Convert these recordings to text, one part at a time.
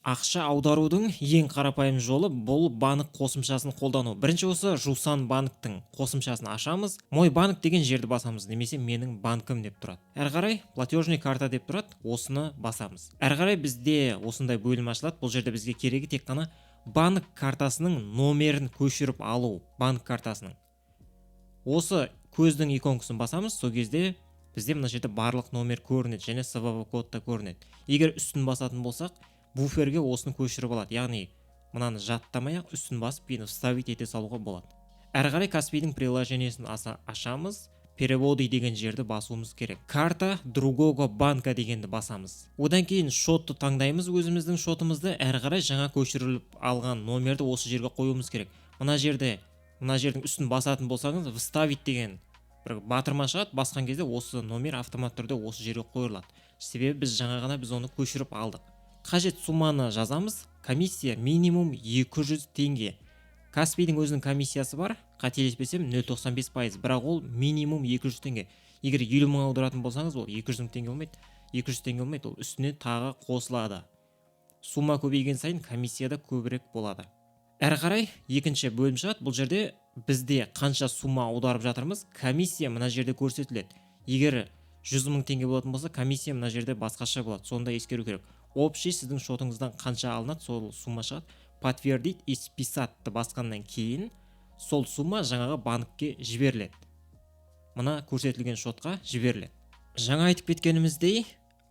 Ақша аударудың ең қарапайым жолы – бұл банк қосымшасын қолдану. Бірінші осы Жусан банктің қосымшасын ашамыз. «Мой банк» деген жерді басамыз немесе «Менің банкім» деп тұрады. Әрі қарай «Платежный карта» деп тұрады, осыны басамыз. Әрі қарай бізде осындай бөлім ашылады. Бұл жерде бізге керегі тек қана банк картасының номерін көшіріп алу. Банк картасының осы көздің иконкасын басамыз. Сол кезде бізде мына жерде барлық номер көрінеді және CVV код та көрінеді. Егер үстін басатын болсақ, буферге осыны көшіріп алады, яғни мынаны жаттамай ақ үстін басып, кейін вставить ете салуға болады. Әрі қарай Каспийдің приложениесін ашамыз. «Переводы» деген жерді басуымыз керек. «Карта другого банка» дегенді басамыз. Одан кейін шотты таңдаймыз, өзіміздің шотымызды. Әрі қарай жаңа көшіріліп алған номерді осы жерге қоюымыз керек. Мына жерде, мына жердің үстін басатын болсаңыз, «Вставить» деген бір батырма шығады. Басқан кезде осы номер автоматты түрде осы жерге қойылады, себебі біз жаңа ғана біз оны көшіріп алдық. Қажет сумманы жазамыз. Комиссия минимум 200 теңге. Каспийдің өзінің комиссиясы бар, қателеспесем, 0,95%, бірақ ол минимум 200 теңге. Егер 50 000 аударатын болсаңыз, ол 200 000 теңге болмайды, 200 теңге болмайды, ол үстіне тағы қосылады. Сумма көбейген сайын комиссия да көбірек болады. Әрі қарай екінші бөлім шығады. Бұл жерде бізде қанша сумма аударып жатырмыз, комиссия мына жерде көрсетіледі. Егер 100 мың теңге болатын болса, комиссия мына жерде басқаша болады, соны да ескеру керек. Общий сіздің шотыңыздан қанша алынады, сол сумма шығады. «Подтвердить и списать» басқаннан кейін сол сумма жаңағы банкке жіберіледі, мына көрсетілген шотқа жіберіледі. Жаңа айтып кеткеніміздей,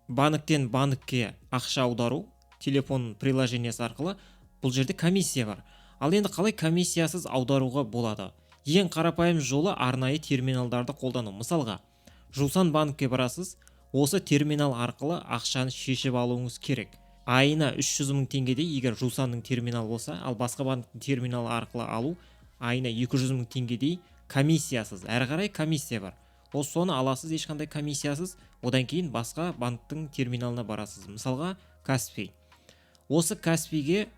банктен банкке ақша аудару телефон приложениесі арқылы, бұл жерде комиссия бар. Ал енді қалай комиссиясыз аударуға болады? Ең қарапайым жолы – арнайы терминалдарды қолдану. Мысалға, Жусан банкке барасыз, осы терминал арқылы ақшаны шешіп алуыңыз керек. Айына 300 мың теңгедей, егер Жусанның терминалы болса. Ал басқа банктің терминалы арқылы алу айына 200 мың теңгедей комиссиясыз. Әрі қарай комиссия бар. Ол соны аласыз ешқандай комиссиясыз. Одан кейін басқа банктің терминалына барасыз, мысалға, Каспий. Осы Каспийге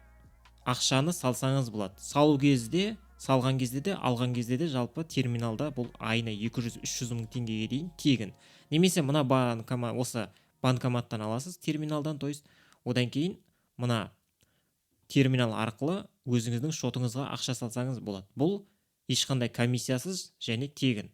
ақшаны салсаңыз болады. Салу кезде, салған кезде де, алған кезде де, жалпы терминалда бұл айына 200-300 мың теңгеге дейін тегін. Немесе мына банкома, осы банкоматтан аласыз, терминалдан, то есть. Одан кейін мына терминал арқылы өзіңіздің шотыңызға ақша салсаңыз болады. Бұл ешқандай комиссиясыз және тегін.